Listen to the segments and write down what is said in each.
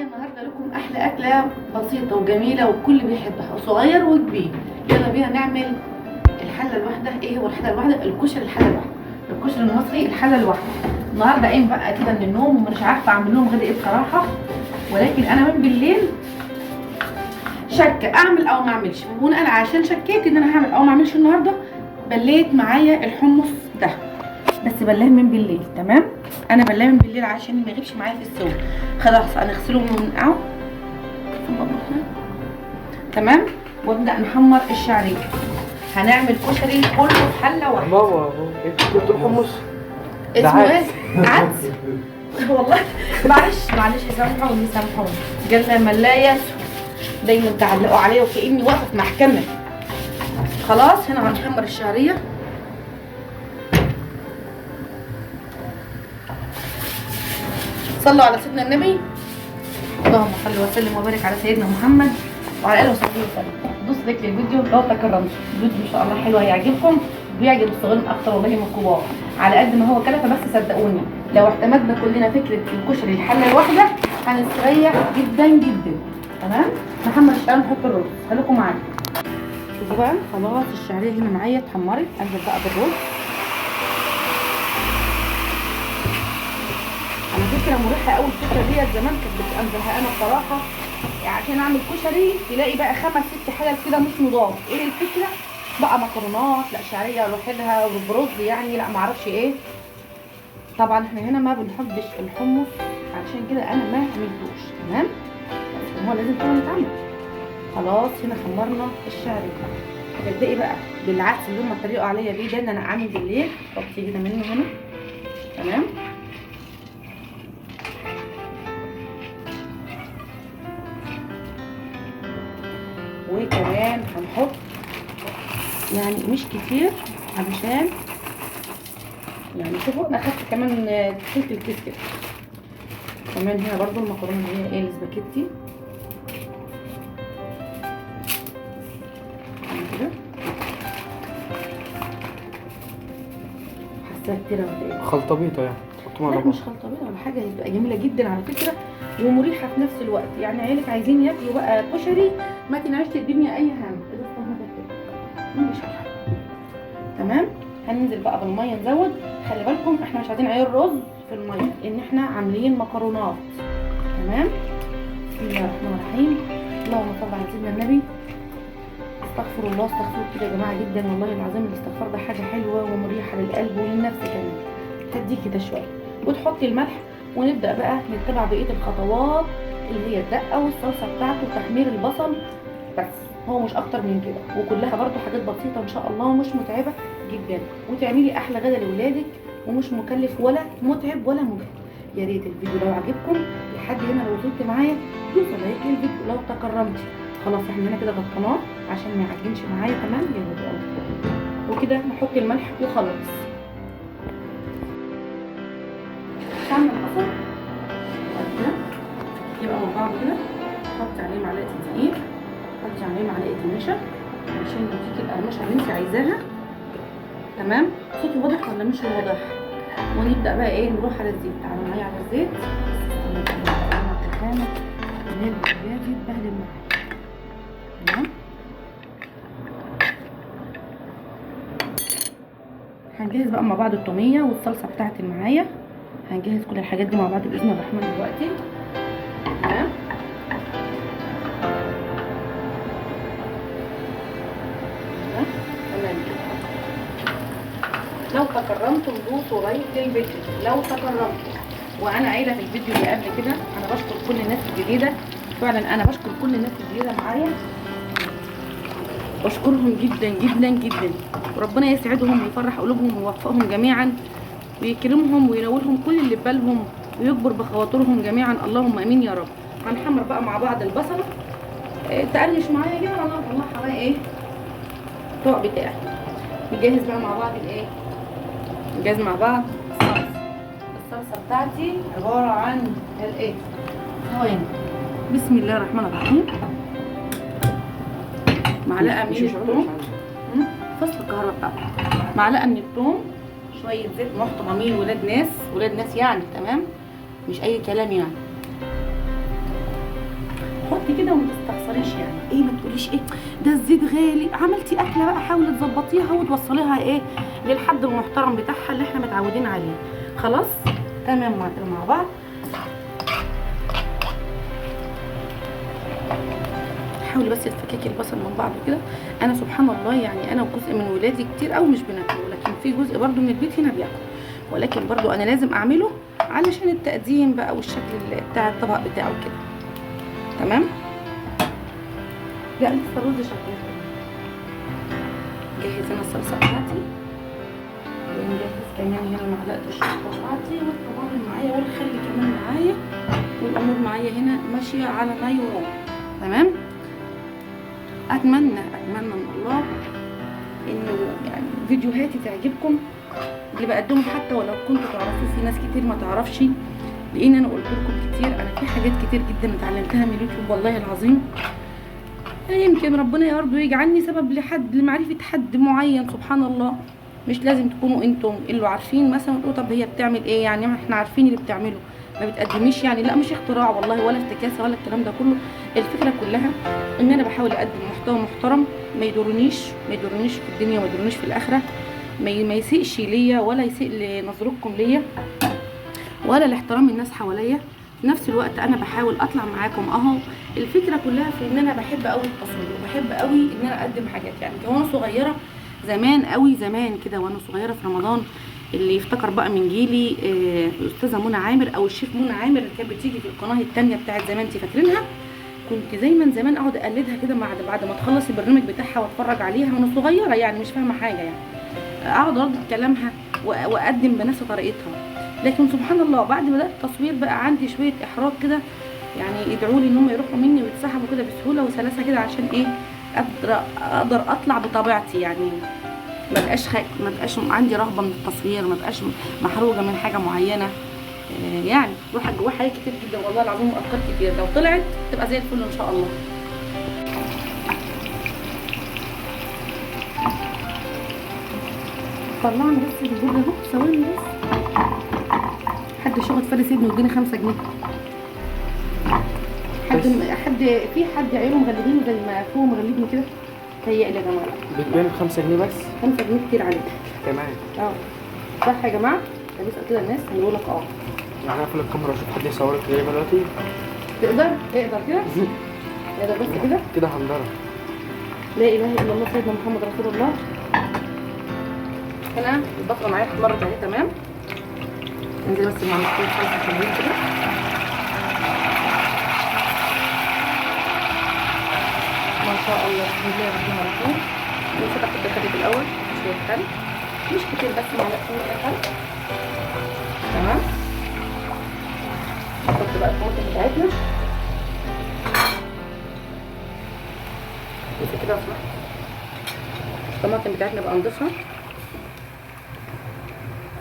معايا النهارده لكم احلى اكله بسيطة وجميلة والكل بيحبها، صغير وكبير. يلا بينا نعمل الحلة الواحدة. ايه هو الحلة الواحدة؟ الكشري الحلة الواحدة، الكشري المصري الحلة الواحدة. النهارده قايم بقى كده من النوم ومش عارفه اعمل لهم غدا ايه بصراحة، ولكن انا من بالليل شاكه اعمل او ما اعملش. وانا عشان شكيت ان انا هعمل او ما اعملش النهارده، بليت معايا الحمص ده، بس بلاه من بالليل. تمام، انا بلاه من بالليل عشان ما يغيبش معايا في السوا. خلاص هنغسله وننقعه، تمام، وابدا نحمر الشعرية. هنعمل كشري كله في حله واحدة. ماما انت كنت الحمص اسمه ايه؟ عدس. والله معلش معلش، سامحوني سامحوني، جل من لا يسهو، دايما تعلقوا عليا وكاني واقفة في محكمة. خلاص هنا هنحمر الشعرية. صلوا على سيدنا النبي، اللهم صل وسلم وبارك على سيدنا محمد وعلى اله وصحبه وسلم. دوس like للفيديو لو تكرمت، الفيديو ان شاء الله حلو هيعجبكم، بيعجب الصغيرين اكتر والله من الكبار، على قد ما هو كلفه، بس صدقوني لو اعتمدنا كلنا فكرة الكشري الحلة الواحدة هنستريح جدا جدا. تمام، نحمر الشعرية نحط الرز، خليكم معايا. شوفوا بقى خلاص الشعرية هنا معايا اتحمرت، انزل بقى بالرز. على فكرة مريحه قوي الفكرة ديت، زمان كانت بتبقى مزهقانه بصراحة، عشان اعمل كشري تلاقي بقى 5 6 حلل كده مش نضاف. ايه الفكرة بقى؟ مكرونات، لا شعرية لوحدها برز يعني، لا معرفش ايه. طبعا احنا هنا ما بنحبش الحمص، عشان كده انا ما عملتوش. تمام، بس هو لازم طبعا يتعمل. خلاص هنا حمرنا الشعرية. هتبدأي بقى بالعدس اللي هم اتريقوا عليا بيه ده، ان انا عامل بالليل. حطي كده منه هنا، تمام. وكمان هنحط يعني مش كتير علشان يعني شوفوا انا اخدت كمان تلت الكيس كده. كمان هنا برضو المكرونه اللي هي ايه الاسباجيتي كده، حاساها كتير ولا ايه؟ خلطه بيضة يعني؟ لا مش خلطه بيضة ولا حاجة، هتبقى جميلة جدا على فكرة ومريحه في نفس الوقت. يعني عيالك عايزين ياكلوا بقى كشري، ما تنعش الدنيا اي هم. مش تمام. هننزل بقى بالمية نزود. خلي بالكم احنا مش عايزين عيار رز في المية، لان احنا عاملين مكرونات. تمام، بسم الله الرحمن الرحيم، اللهم صل على سيدنا النبي. استغفر الله، استغفر كده يا جماعة جدا والله العظيم. الاستغفار ده حاجة حلوة ومريحه للقلب وللنفس كمان. تدي كده شوية وتحطي الملح، ونبدا بقى نتبع بقية الخطوات اللي هي الدقة والصلصه بتاعته وتحمير البصل، بس هو مش اكتر من كده. وكلها برضو حاجات بسيطة ان شاء الله ومش متعبة جدا، وتعملي احلى غدا لاولادك ومش مكلف ولا متعب ولا مجهد. يا ريت الفيديو لو عجبكم لحد هنا، لو وصلت معايا دوسوا like للفيديو لو تكرمتي. خلاص احنا هنا كده غطيناه عشان ما يعجنش معايا. تمام، يلا وكده نحط الملح وخلاص. هعمل البصل كده يبقى مع بعض كده. حطي عليه معلقه دقيق، حطي عليه معلقه النشا عشان يديكي القرمشه اللي انت عايزاها. تمام، صوتي واضح ولا مش واضح؟ ونبدا بقى ايه، نروح على الزيت. تعالوا معايا على الزيت. استنى البهدل معايا. تمام، هنجهز بقى مع بعض التوميه والصلصه بتاعتي معايا. هنجهز كل الحاجات دي مع بعض باذن الرحمن دلوقتي. تمام، تمام كده. لو تكرمتم دوسوا like للفيديو لو تكرمتم. وانا قايله في الفيديو اللي قبل كده انا بشكر كل الناس الجديدة، فعلا انا بشكر كل الناس الجديدة معايا، بشكرهم جدا جدا جدا، وربنا يسعدهم ويفرح قلوبهم ويوفقهم جميعا ويكرمهم وينولهم كل اللي في بالهم ويكبر بخواطرهم جميعا، اللهم امين يا رب. هنحمر بقى مع بعض البصله. تقرمش معايا كده، انا هطلعها بقى ايه الطبق بتاعي. نجهز بقى مع بعض الايه، نجهز مع بعض الصلصه. الصلصه بتاعتي عبارة عن الايه، ثواني، بسم الله الرحمن الرحيم. معلقه من الثوم، فصل الكهرباء بتاعتي، معلقه من الثوم، شوية زيت محترمين، ولاد ناس ولاد ناس يعني، تمام، مش اي كلام يعني. حطي كده وما تستخسريش. يعني ايه ما تقوليش ايه ده الزيت غالي، عملتي اكله بقى حاولي تظبطيها وتوصليها ايه للحد المحترم بتاعها اللي احنا متعودين عليه. خلاص تمام مع بعض. حاولي بس تفككي البصل من بعضه كده. انا سبحان الله يعني انا وجزء من ولادي كتير قوي مش بناكله، لكن في جزء برده من البيت هنا بياكل، ولكن برده انا لازم اعمله علشان التقديم بقى والشكل بتاع الطبق بتاعه كده. تمام. لا لسه الرز شغال. جهز انا الصلصه بتاعتي، ونجهز كمان هنا معلقه الشطه بتاعتي والطماطم معايا والخل كمان معايا، والامور معايا هنا ماشية على ما يرام. تمام. اتمنى من الله انه يعني فيديوهاتي تعجبكم اللي بقدمه، حتى ولو كنتوا تعرفوا في ناس كتير ما تعرفش، لان انا قلت لكم كتير انا في حاجات كتير جدا اتعلمتها من اليوتيوب والله العظيم. يمكن ربنا برضه يجعلني سبب لحد لمعرفة حد معين، سبحان الله. مش لازم تكونوا انتم اللي عارفين مثلا تقولوا طب هي بتعمل ايه يعني، ما احنا عارفين اللي بتعمله، ما بتقدميش يعني. لا مش اختراع والله ولا افتكاسه ولا الكلام ده كله. الفكرة كلها ان انا بحاول اقدم محتوى محترم ما يضرنيش، ما يضرنيش في الدنيا وما يضرنيش في الاخرة، ما يسيئش ليا ولا يسيء لنظرتكم ليا ولا لاحترام الناس حواليا. في نفس الوقت انا بحاول اطلع معاكم اهو. الفكرة كلها في ان انا بحب قوي التصوير وبحب قوي ان انا اقدم حاجات. يعني وانا صغيرة زمان قوي زمان كده، وانا صغيرة في رمضان، اللي يفتكر بقى من جيلي الاستاذة منى عامر او الشيف منى عامر اللي كانت بتيجي في القناة الثانية بتاعت زمان، انت فاكرينها؟ كنت دايما زمان اقعد اقلدها كده بعد ما تخلص البرنامج بتاعها واتفرج عليها وانا صغيرة، يعني مش فاهمه حاجة، يعني اقعد اردد كلامها واقدم بنفس طريقتها. لكن سبحان الله بعد ما بدات التصوير بقى عندي شوية احراج كده، يعني يدعوا لي ان هم يروحوا مني ويتسحبوا كده بسهولة وسلاسه كده، عشان ايه اقدر اطلع بطبيعتي. يعني ما بقاش عندي رهبة من التصوير، ما بقاش محروجه من حاجة معينة. يعني روحك جواها حاجات كتير جدا والله العظيم وافكار كتير، لو طلعت تبقى زي الفل ان شاء الله. طلعنا بس الجبن اهو، ثواني بس، حد شغل فارس ابني واديني 5 جنيه. حد في حد عياله مغلبينه زي ما اخوه مغلبني كده؟ تهيألي يا جماعة بتبان ب 5 جنيه بس؟ 5 جنيه كتير عليك. تمام. صح يا جماعة؟ طب اسال كده الناس هيقولوا لك اه. يعني اقفل الكاميرا واشوف حد يصورك زي دلوقتي؟ تقدر؟ اقدر كده؟ اقدر بس كده؟ كده هندره. لا اله الا الله سيدنا محمد رسول الله. هنا البصله معايا اتحمرت اهي. تمام. انزل بس مع شوية صلصه حلوين كده. ما شاء الله، بسم الله الرحمن الرحيم. نسيت احط الخل في الاول، شوية خل مش كتير بس معلقتين كده خل. تمام. نحط بقى الطماطم بتاعتنا بس كده لو سمحت. الطماطم بتاعتنا بقى نضيفها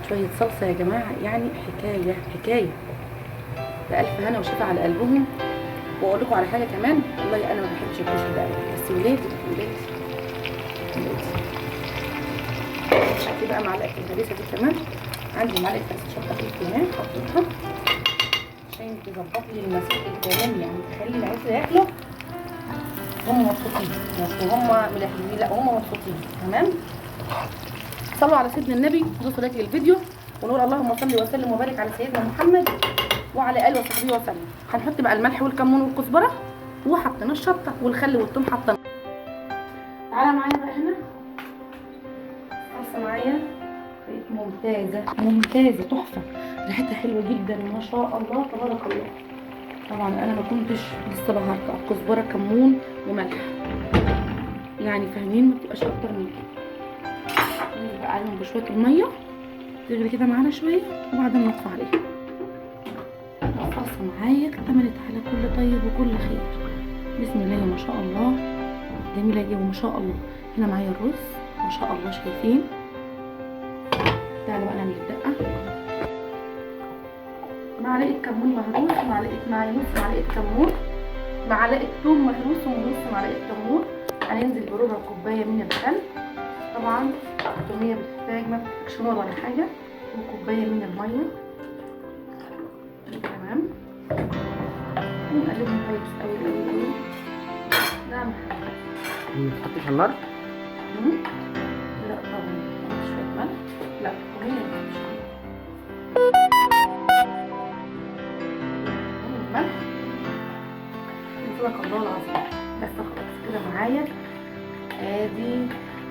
شوية صلصه يا جماعة، يعني حكاية حكاية. بألف هنا وشفا على قلبهم. واقول لكم على حاجة كمان، والله انا ما بحبش الكشري ده بس ولادي ولادي ولادي. هاتي بقى معلقه الهريسه دي كمان، عندي معلقه هريسه شطه فلفل كمان حطيتها عشان تظبط لي المسائل الكلام، يعني تخلي العيال ياكلوا هم مبسوطين، مش هم ملحلين، لا هم مبسوطين. تمام. صلوا على سيدنا النبي، دوسوا like للفيديو ونقول اللهم صل وسلم وبارك على سيدنا محمد وعلى اله وصحبه وسلم. هنحط بقى الملح والكمون والكزبره، وحطينا الشطه والخل والثوم حطينا. تعالى معايا بقى هنا الصلصه معايا بقت ممتازة ممتازة تحفة، ريحتها حلوة جدا ما شاء الله تبارك الله. طبعا انا ما كنتش لسه بهرقع كزبره كمون وملح، يعني فاهمين، ما بتبقاش اكتر من كده. ننزل بقى عليهم بشوية المية تغلي كده معانا شوية وبعدين نطفي عليها. الصلصه معايا اكتملت على كل طيب وكل خير، بسم الله ما شاء الله، جميلة جدا ما شاء الله. هنا معايا الرز ما شاء الله شايفين. تعالوا بقى نعمل الدقة. معلقه كمون مهروس، معلقه معايا نص معلقه كمون، معلقه ثوم مهروس ونص معلقه كمون. هننزل بربع كوباية من الخل، طبعا التوميه بتحتاج ما بتحتاجش نار ولا حاجة، وكوبايه من المية. تمام. ونقلبهم كويس قوي قوي قوي. نعم. ما تحطيش على النار؟ لا طبعا. شوية ملح. لا هي ملح. صدق الله العظيم. بس خلاص كده معايا ادي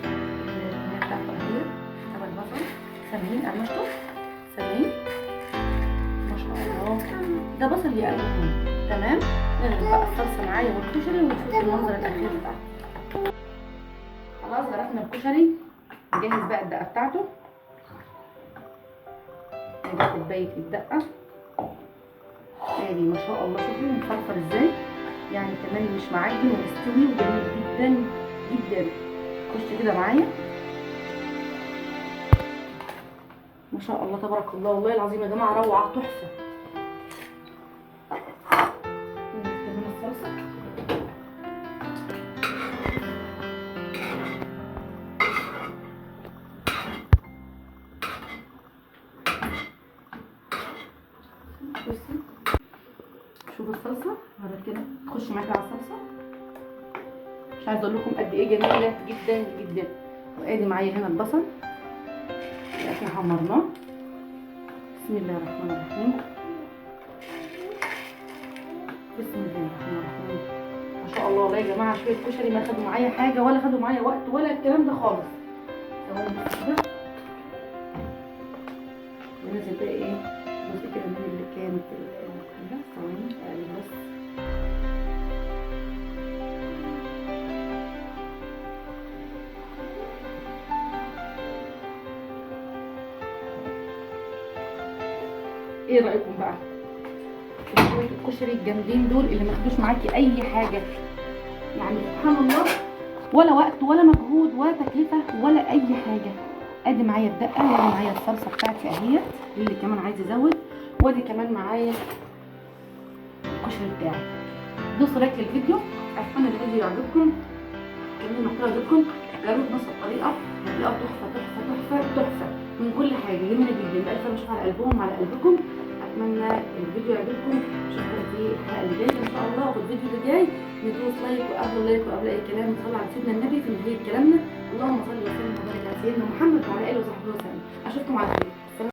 الكمية بتاعته اهي. تبع البصل. سامعين قرمشته؟ سامعين؟ ما شاء الله، ده بصل يا قلبي. تمام. نغرف بقى الصلصه معايا والكشري ونشوف المنظر الاخير بتاعته. خلاص غرفنا الكشري. نجهز بقى الدقة بتاعته. ادي كوباية الدقة ادي، ما شاء الله شوفوا مفرفر ازاي، يعني كمان مش معجن ومستوي وجميل جدا جدا. خش كده معايا، ما شاء الله تبارك الله، والله العظيم يا جماعة روعه تحفة. كمان الصلصه. بصي شوفوا الصلصه بعد كده تخش معاكي على الصلصه. مش عايزه اقول لكم قد ايه جميلة جدا جدا. وادي معايا هنا البصل اللي احنا حمرناه. بسم الله الرحمن الرحيم. بسم الله الرحمن الرحيم. ما شاء الله والله يا جماعة شوية كشري ما خدوا معايا حاجة ولا خدوا معايا وقت ولا الكلام ده خالص. ثواني بس كده ننزل بقى ايه جزء كده من اللي كان في الحلة. ثواني اقلب بس. ايه رايكم بقى شوية الكشري الجامدين دول اللي ما خدوش معاكي اي حاجة، يعني سبحان الله، ولا وقت ولا مجهود ولا تكلفة ولا اي حاجة. ادي معايا الدقة وادي معايا الصلصه بتاعتي اهيت اللي كمان عايز ازود، وادي كمان معايا الكشري بتاعي. دوسوا like للفيديو، اتمنى الفيديو يعجبكم، كمان المحتوى يعجبكم. جربوا بنفس الطريقة هتلاقوها تحفة تحفة تحفة تحفة من كل حاجة، جميلة جدا. الف مشوف على قلبهم وعلى قلبكم. اتمنى الفيديو يعجبكم. اشوفكم في الحلقة اللي جاية ان شاء الله، وفي الفيديو اللي جاي ندوس like، وقبل ال like وقبل اي كلام نصلي على سيدنا النبي في نهاية كلامنا. اللهم صل وسلم وبارك على سيدنا محمد وعلى اله وصحبه وسلم. اشوفكم على خير.